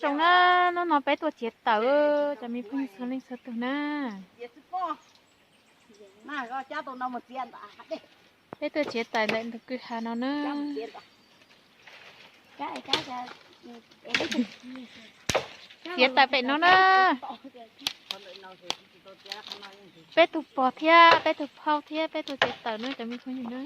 Zoo na, hnub no peb tuaj txiav taws, cov me phooj ywg txhua leej txhua tus na. Peb tuaj txiav taws ntawm ntug kwj ha no na. Txiav taws pem no na. Peb tus pog thiab peb tus phauj thiab peb tuaj txiav taws na cov me phooj ywg na.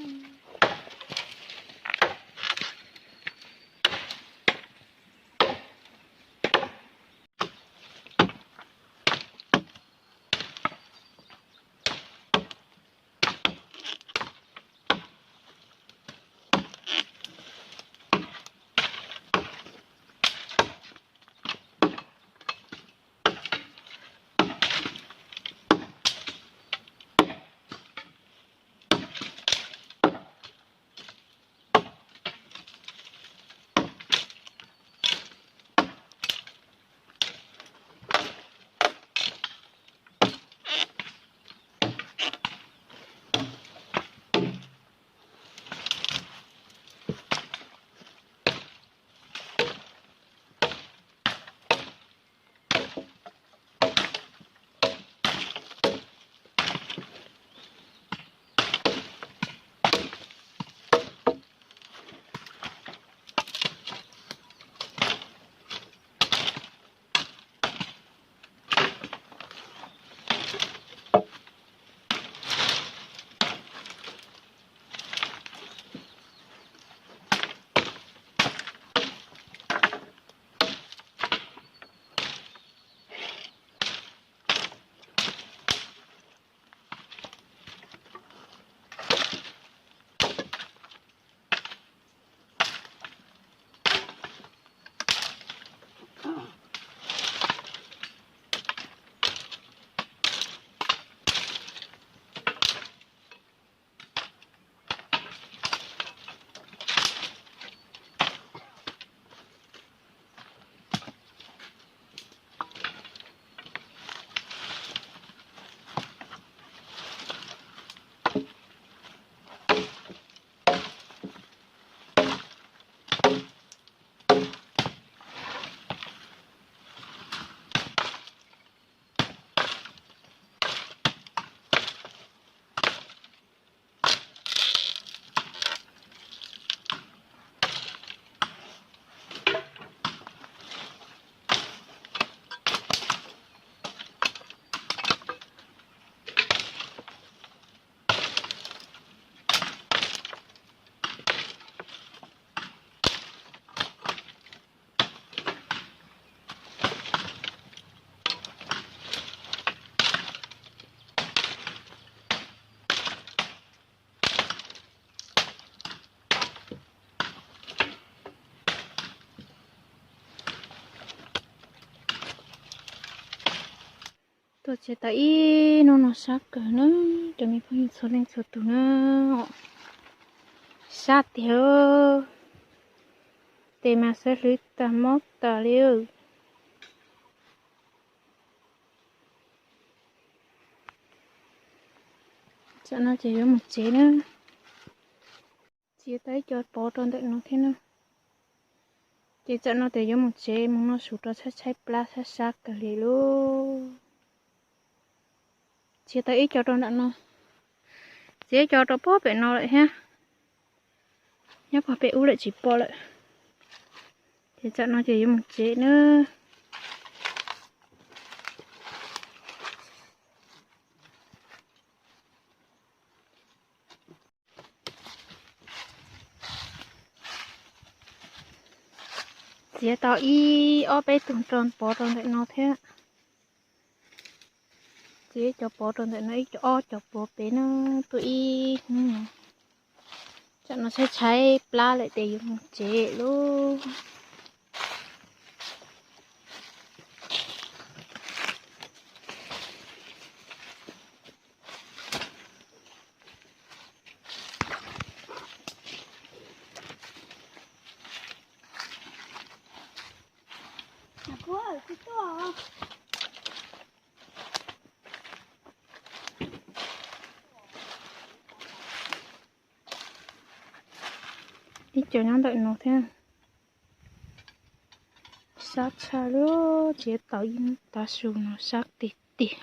Tuaj txiav taws ib hnub no sab kawg na, cov me phooj ywg txhua leej txhua tus na. Sab tiag, tes mas xav hlwv tag mob tas li. Tsam no ces yuav mus tsev na. Txiav tau ib co pov rau ntawm no thiab na. Ces tsam no ces yuav mus tsev mus noj su rau, tshaib tshaib plab sab sab kawg li lauj. Txiav tau ib co rau ntawm no, txiav ib co rau pog pem no lawm thiab. Nyob pog pem ub lawm tsis pom lawm. Ces tsam no ces yuav mus tsev na. Txiav tau ib ob peb tug rau pov rau ntawm no thiab. Txiav ib co pov rau ntawm no, ib co, ob co pov pem no, tuaj ib hnub no. Tsam no tshaib tshaib plab lawm ces yuav mus tsev lauj. Ib co nyob ntawm no thiab. Sab tshaj lub tsev tau ib tav su no sab tiag tiag.